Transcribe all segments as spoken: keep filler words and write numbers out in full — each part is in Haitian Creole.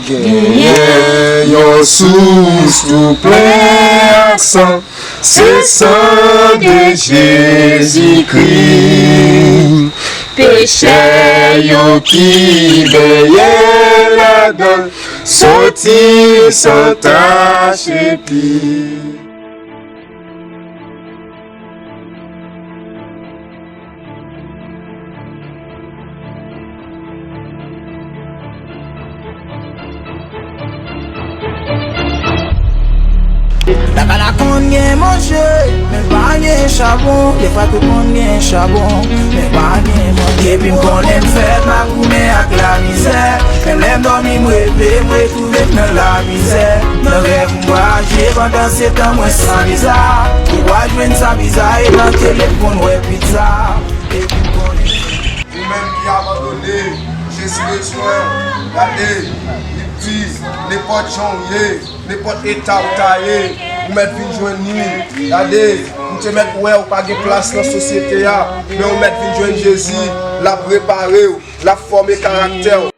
Genyen yon sous tou plen ak san, se san de Jezikri. Pechè yo ki benyen ladan l soti san tach epi. Lakay la konn gen manje, men pa gen chabon. Defwa tou konn gen chabon, men pa gen manje. Epi m konnen m fèt makounen ak lamizè. Menm lè m dòmi, m reve, m retwouve m nan lamizè. Nan rèv m vwayaje, pandan se tan mwen san viza. Ou pral jwenn sa viza e nan tele m konn wè pizza. Epi m konnen. Ou menm ki abandone, Jezi bezwen. Gade, li di, nenpòt jan w ye, nenpòt eta w ta ye, ou mèt vin jwenn li. Gade, m te mèt wè ou pa gen plas nan sosyete a, men ou mèt vin jwenn Jezi, l ap repare w, l ap fòme karaktè w.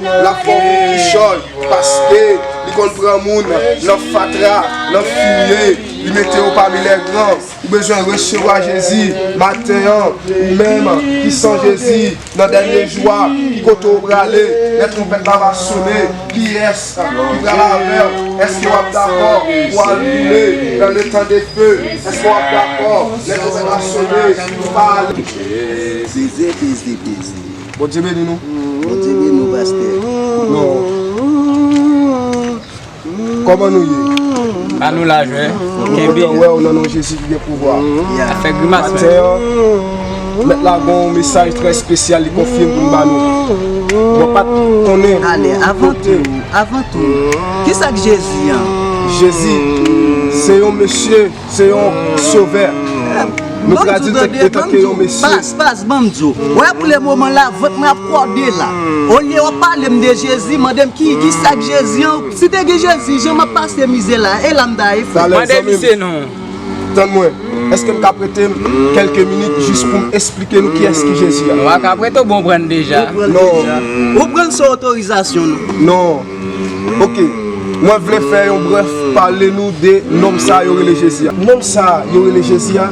L ap fè w vin kichòy, paske li konn pran moun nan fatra, nan fimye, li mete yo pami lègran. Ou bezwen resevwa Jezi maten an, ou menm ki san Jezi, nan dènye jou a, ki kote w prale, lè twonpèt la va sone, kiyès ki pral avè w? Èske w ap dakò pou w al boule nan letan de fe? Èske w ap dakò lè twonpèt la sone pou w pa ale? Peze, peze, peze. Bondye beni nou. Bondye beni nou, pastè. Non. Kòman nou ye? A nou la, jwè. Mwen kontan wè w nan non Jezi ki gen pouvwa. Afè grimas, men. Maten an, mèt la gen yon mesaj trè espesyal li konfye m pou m ba nou. Mwen pa t konnen. Ale, avan tou, avan tou, kisa k Jezi an? Jezi, se yon mesye. Se yon sovè. Nou tradui l etanke yon mesye. Pas, pas, ban m di w. Wè pou le moman la, vant mwen ap kòde la. Olye w ap pale m de Jezi, mande m ki, ki sa k Jezi an. Si te gen Jezi, jan m ap pase mizè la, e la m ta ye frè. Mande misye non. Tann mwen. Èske m ka prete m kèlke minit jis pou m esplike nou kiyès ki Jezi a? Ou pa ka prete, ou bon pran deja. Non. Ou pran san otorizasyon nou. Non. Ok. Mwen vle fè yon brèf pale nou de nonm sa yo rele Jezi a. Nonm sa yo rele Jezi a,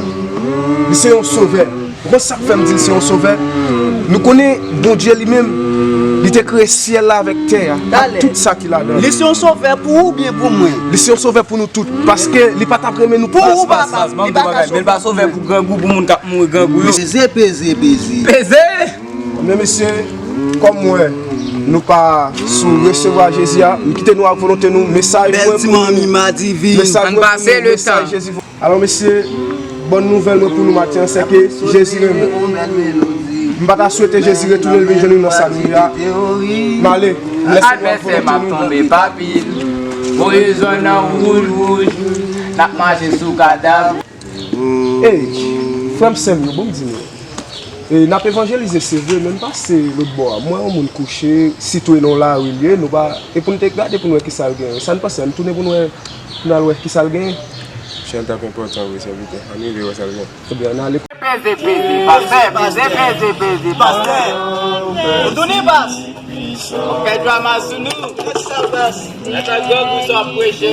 li se yon sovè. Ou konn sa k fè m di l se yon sovè? Nou konnen Bondye li menm, li te kreye syèl la avèk tè a, ak tout sa ki ladan l. Li se yon sovè pou ou oubyen pou mwen? Li se yon sovè pou nou tout, paske li pa t ap renmen nou pou ou, papa. Li pa ka sovè pou mwen. Men l pa sovè pou grangou, pou moun k ap mouri grangou yo. Peze, peze, peze. Peze! Men mesye, kòm mwen, nou pa sou resevwa Jezi a, m kite nou ak volonte nou, mesaj mwen pou nou, mesaj mwen pou nou, mesaj Jezi. Alò mesye, bòn nouvèl mwen pou nou maten an, se ke Jezi renmen. M pa ta swete Jezi retounen l vin jwenn nou nan sa nou ye a. M ale, m lese nou ak volonte nou. Advèsè m ap tonbe pa pil, voye zòn nan wouj wouj, n ap mache sou kadav. Ey, frè m, sè m yo, bon m di nou. E, n ap evanjelize, se vre, men m pase lòt bò a. M wè yon moun kouche, sitwe nan yon lari l ye, nou pa, e pou n te gade pou n wè kisa l genyen. Sa n panse, ann tounen pou n wè, pou n al wè kisa l genyen. Chan t ap enpòtan vre, sèvitè. Ann rive wè sa l genyen. Ebyen, ann ale. Peze, peze, pastè, peze, peze, peze, pastè. Ou tounen, pas? Ou fè drama sou nou. Gad sa, pas. Gad sa grangou sa w ap preche.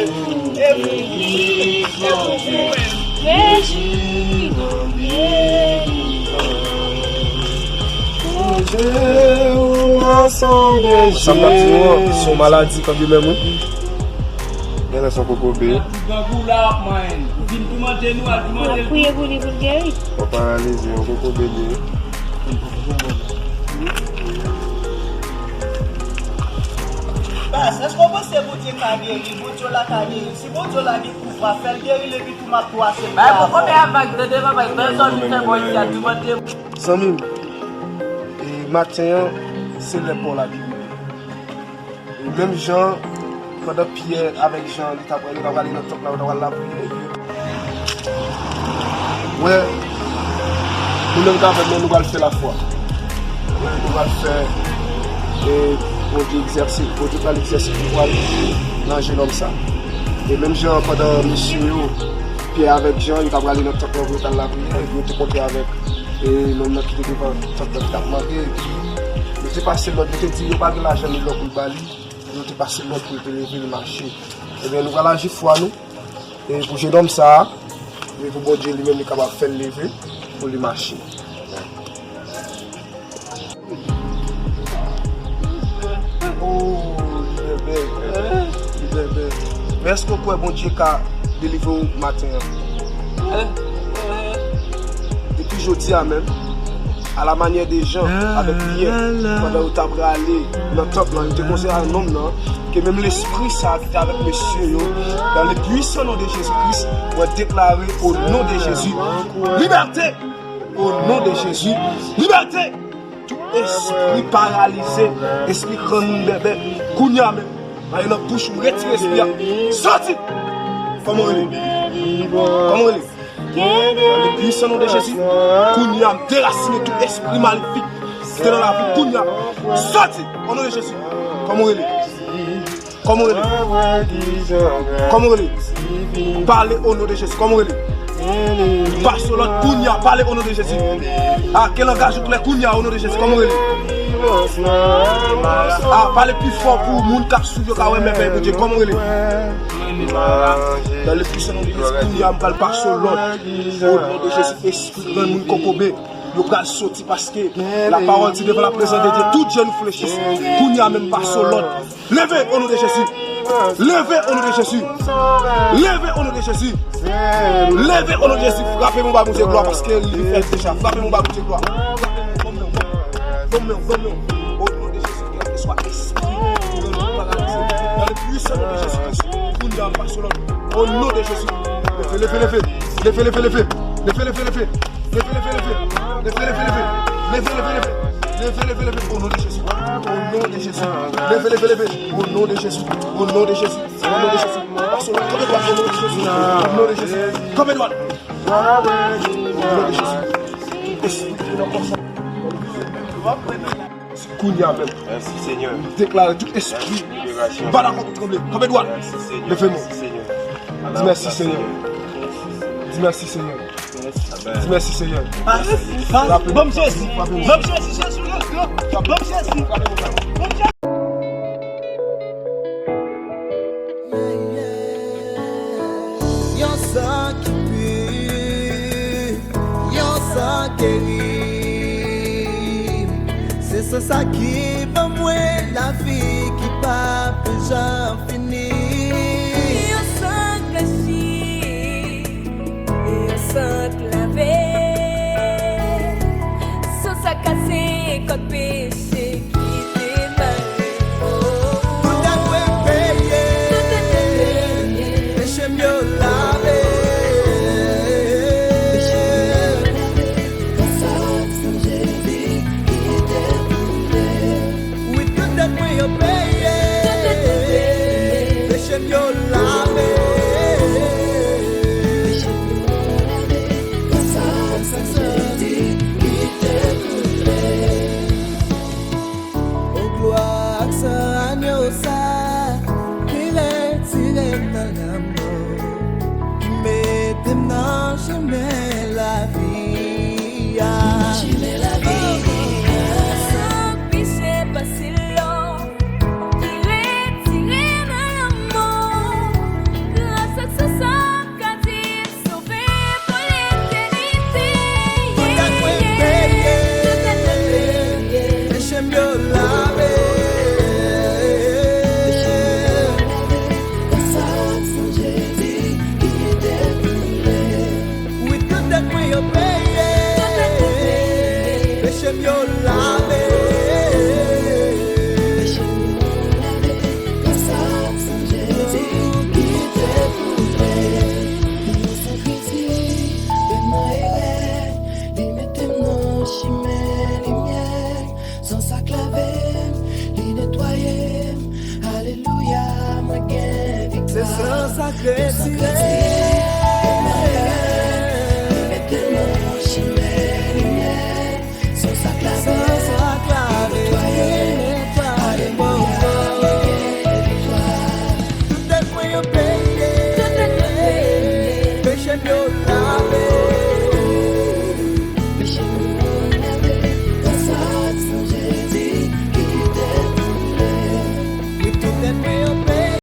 Sa m ap di nou an, se yon maladi kanmenm wi. Genlè se yon kokobe. Grangou la w ap manyen. Ou vin toumante nou, al toumante l tou. Priye pou li pou l geri. Yon paralize, yon kokobe li ye. Èske w panse Bondye ka geri? Bondye w la ka geri. Si Bondye w la gen pouvwa, fè l geri l epi tou m ap tou asepte avè w. Bay pou konbyen a vag tande papa, fè sòti fè bò isi a toumante. Zanmi m, e maten an, se lè pa w la ki rive. E menm jan, pandan Pyè avèk Jan, li t ap, yo t ap prale nan tanp la, yo t ap prale lapriyè, epi wè, nou menm k avè l, nou pral fè lafwa. Nou pral fè, e Bondye egzèse, Bondye pral egzèse pouvwa l nan jenòm sa. E menm jan pandan mesye yo, Pyè avèk Jan, yo t ap prale nan tanp la pou yo t al lapriyè, epi yo te kontre avèk, e nonm nan ki te devan tanp la ki t ap mande, epi yo te pase lòd, yo te di yo pa gen lajan ni lò pou l ba li. Yo te pase lòd pou l te leve, l mache. Ebyen, nou pral aji fwa nou, e pou jenòm sa a, e pou Bondye li menm, li kapab fè l leve, pou li mache. Oh, li bèbè, li bèbè. Men èske w kwè Bondye ka delivre w maten an? Depi jodi a menm, alamanyè de Jan avèk Pyè, pandan yo t ap prale nan tanp lan, yo te konseye a nonm nan, ke menm lespri sa a ki te avèk mesye yo, dans le puissant nom de Jésus-Christ, mwen deklare au nom de Jésus, liberté! Au nom de Jésus, liberté! Tout espri paralize, espri rann moun bèbè, kounye a menm, ale nan bouch ou, retire espri a. Sòti! Kòman w rele? Kòman w rele? Le puissant nom de Jésus, kounye a, m derasine tout espri malefik ki te nan lavi, kounye a. Sòti! Au nom de Jésus. Kòman w rele? Kòman w rele? Kòman w rele? Pale au nom de Jésus. Kòman w rele? Pase w lòd kounye a. Pale au nom de Jésus. Ah, ke langaj ou klè kounye a, au nom de Jésus. Kòman w rele? Ah, pale pi fò pou moun k ap swiv yo ka wè mèvèy Bondye. Kòman w rele? Dans le puissant nom de Jésus, kounye a, m pral pase w lòd. Au nom de Jésus, espri granmoun kokobe, yo pral soti paske la parole dit devant la présence de Dieu, tout genou fléchisse. Kounye a menm pase w lòd. Leve au nom de Jésus. Leve au nom de Jésus. Leve au nom de Jésus. Leve au nom de Jésus. Frape m anba Bondye glwa paske li fè l deja. Frape m anba Bondye glwa. Frape m, frape m, frape m. Au nom de Jésus, kèlkeswa espri ki paralize, dans le puissant nom de Jésus-Christ, kounye a pase lòd. Au nom de Jésus. Leve, leve, leve. Leve, leve, leve. Leve, leve, leve. Leve, leve, leve. Leve, leve, leve. Leve, leve, leve. Au nom de Jésus. Au nom de Jésus. Leve, leve, leve. Au nom de Jésus. Au nom de Jésus. Au nom de Jésus. Pase lòd. Kanpe dwat. Au nom de Jésus. Au nom de Jésus. Kanpe dwat. Au nom de Jésus. Espri ki nan kò sa. Kounye a menm. Mèsi, Senyè. M deklare tout espri ki pa dakò pou tranble. Kanpe dwat. Leve men w. Di mèsi, Senyè. Di mèsi, Senyè. Di mèsi, Senyè. Pas, pas, ban m Jezi. Ban m Jezi, Jezi, Jezi. Ban m Jezi. Ban m Jezi. Yon san ki pi, yon san geri. Se san sa ki ban mwen lavi ki p ap janm fini. Yon san blanchi, yon san k lave. San sa kase kòd peche. Tout dèt mwen peye, peche m yo lave. Wi, tout dèt mwen yo peye, peche m yo lave. O glwa ak san anyo sa ki retire m nan lanmò.